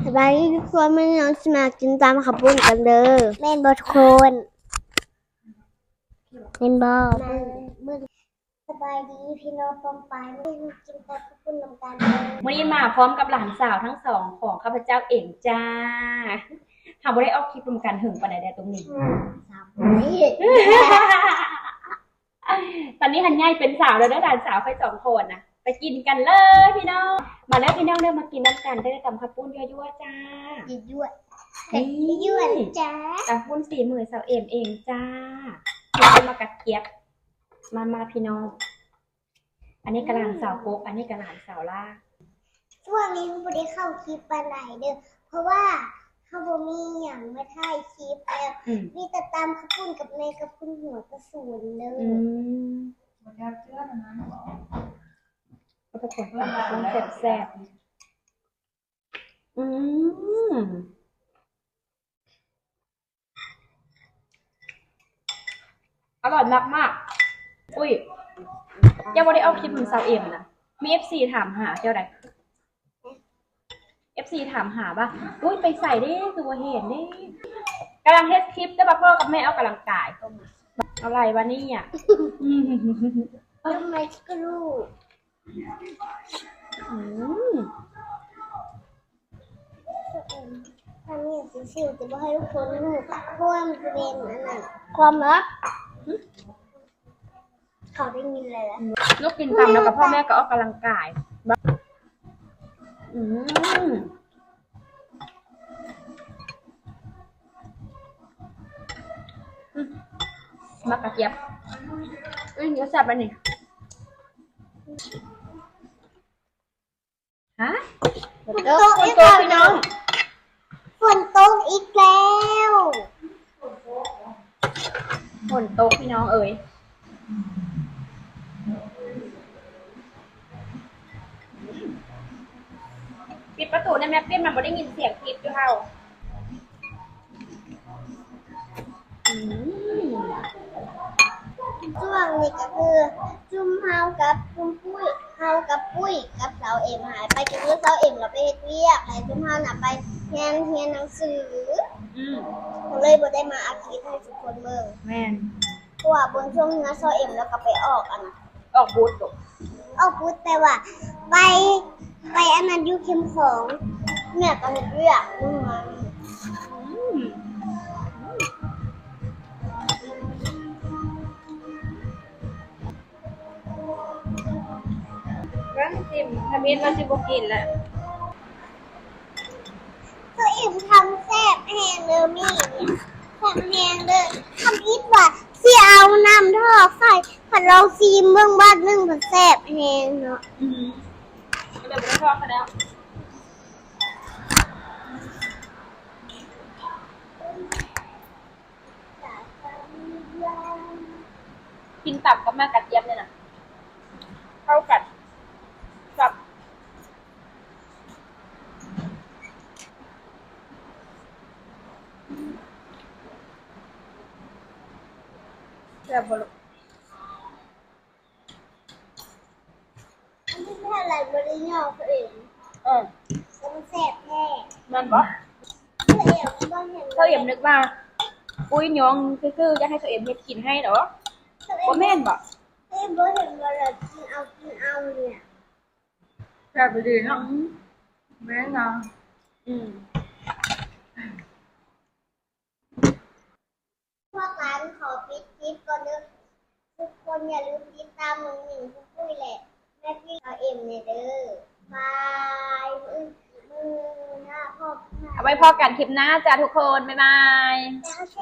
ສະບາຍດີທຸກຄົນ, ມື້ນີ້ນ້ອງຊິມາກິນຕຳເຂົ້າປຸ້ນກັນເດີ. ແມ່ນບໍ່ທຸກຄົນ? ແມ່ນບໍ່? ສະບາຍດີພີ່ນ້ອງປ້ອງປາຍ, ມາກິນຕຳເຂົ້າປຸ້ນນຳກັນເດີ. ມື້ນີ້ມາພ້ອມກັບຫຼານສາວທັງສອງຂອງຂ້າພະເຈົ້າເອງຈ້າ. ເຮົາບໍ່ໄດ້ອອກຄລິບນຳກັນເຖິງປານໃດແດ່ຕົງນີ້. ສາມປີ. ຕອນນີ້ຫັ້ນໃຫຍ່ເປັນສາວແລ້ວເດີ ຫຼານສາວຂ້ອຍສອງຄົນນະ. ໄປກິນກັນເລີຍພີ່ນ້ອງ. ມາເດີພີ່ນ້ອງເດີ ມາກິນນຳກັນເດີ ຕຳເຂົ້າປຸ້ນຍົວໆ ຈ້າ. ຍົວໆ ນີ້ ຍົວໆ ຈ້າ. ຕຳເຂົ້າປຸ້ນຝີມືສາວເອມເອງຈ້າ. ເອົາມາກະກຽບ. ມາໆ ພີ່ນ້ອງ. ອັນນີ້ກະຫຼານສາວກົກ ອັນນີ້ກະຫຼານສາວລາ. ຊ່ວງນີ້ເຮົາບໍ່ໄດ້ເຂົ້າຄລິບປານໃດເດີ ເພາະວ່າເຮົາບໍ່ມີຫຍັງມາຖ່າຍຄລິບແລ້ວ. ອືມ ມີແຕ່ຕຳເຂົ້າປຸ້ນກັບແມ່ກັບຄຸນຫົວກະສູນເດີ. ອືມ ເອົາໄປກ່ອນ ຕຳເຂົ້າປຸ້ນແຊບໆ. ອືມ ອະລ່ອຍມາກໆ. ອຸ້ຍ ເຈົ້າບໍ່ໄດ້ອອກຄລິບນຳສາວເອມນະ ມີເອັຟຊີຖາມຫາເຈົ້າໃດ໋. ເອັຟຊີຖາມຫາວ່າ ອຸ້ຍ ໄປໃສເດ້ ຄືບໍ່ເຫັນເດ້. ກຳລັງເຮັດຄລິບ ແຕ່ວ່າພໍ່ກັບແມ່ອອກກຳລັງກາຍ. ອະໄລວະນີ້ອະ. ອືມ ອືມ ທຳຫຍັງຊິຊິວ ຈະບໍ່ໃຫ້ທຸກຄົນຮູ້ ເພາະວ່າມັນຈະເປັນອັນນັ້ນ ຄວາມລັບ. ເຂົາໄດ້ຍິນແລ້ວ ລູກກິນຕຳແລ້ວກໍພໍ່ແມ່ກໍອອກກຳລັງກາຍ. ອືມ ອືມ ໝາກກະຈຽບ. ອຸ້ຍ ແຊບອັນນີ້. ຮະ? ຝົນຕົກ ຝົນຕົກພີ່ນ້ອງ ຝົນຕົກອີກແລ້ວ. ຝົນຕົກພີ່ນ້ອງເອີຍ. ປິດປະຕູແດ່ແມ່ ປິດ ມັນບໍ່ໄດ້ຍິນສຽງຄລິບຢູ່ເຮົາ. ອືມ ຊ່ວງນີ້ກໍຄື ຊຸມເຮົາກັບ ຊຸມປຸ້ຍ ເຮົາກັບປຸ້ຍກັບສາວເອັມຫາຍໄປ ກໍຄືສາວເອັມລາວໄປເຮັດວຽກ ແລະ ຊຸມເຮົານະໄປຮຽນ ຮຽນໜັງສື. ອືມ ກໍເລີຍບໍ່ໄດ້ມາອັດຄລິບໃຫ້ທຸກຄົນເບິ່ງ. ແມ່ນ ເພາະວ່າເບິ່ງຊ່ວງເຮືອສາວເອັມ ແລ້ວກໍໄປອອກອັນ ອອກບູດ ອອກບູດ ແປວ່າໄປ ໄປອັນນັ້ນຢູ່ເຂັມຂອງ ແມ່ກໍເຮັດວຽກ. ອືມ ອືມ ກຳລັງຊິມ ທຳອິດວ່າຊິບໍ່ກິນແລ້ວ. ສາວເອັມທຳແຊບແຮງເດີ ມີ ແຊບແຮງເດີ. ທຳອິດວ່າຊິເອົານ້ຳຖອກໃສ່ ຄັນລອງຊີມເບິ່ງບາດໜຶ່ງ ມັນແຊບແຮງເນາະ. ອືມ ແບບບໍ່ໄດ້ຖອກແລ້ວ. ກິນຕຳກັບໝາກກະຈຽບນີ້ນະ ເຂົ້າກັນ ແຊບ. ແຊບບໍ່ລູກ? ອັນນີ້ຖ້າຫຼາຍບໍ່ໄດ້ຍໍ້ເຂົາເອງ. ເອີ ແຕ່ມັນແຊບແທ້. ແມ່ນບໍ່? ເຂົາເອງບໍ່ເຫັນ ເຂົາເອງນຶກວ່າ ປຸ້ຍຍໍ້ຊື່ໆ ຢາກໃຫ້ເຂົາເອງເຮັດກິນໃຫ້ດອກ. ບໍ່ແມ່ນບໍ່? ເອີ ບໍ່ເຫັນບໍ່ລະ ກິນເອົາ ກິນເອົານີ້. ແຊບອີ່ຫຼີເນາະ. ອືມ ແມ່ນນະ. ອືມ ພວກຫຼານຂໍປິດຄລິບກ່ອນເດີ. ທຸກຄົນຢ່າລືມຕິດຕາມນ້ອງໜິງ ປຸ້ຍ ແລະ ແມ່ພິງ ສາວເອັມ ແດ່ເດີ. ບາຍ. ມື້ອື່ນ ມື້ໜ້າພໍ້ກັນ. ເອົາໄວ້ພໍ້ກັນຄລິບໜ້າຈ້າທຸກຄົນ. ບາຍບາຍ. ແຊ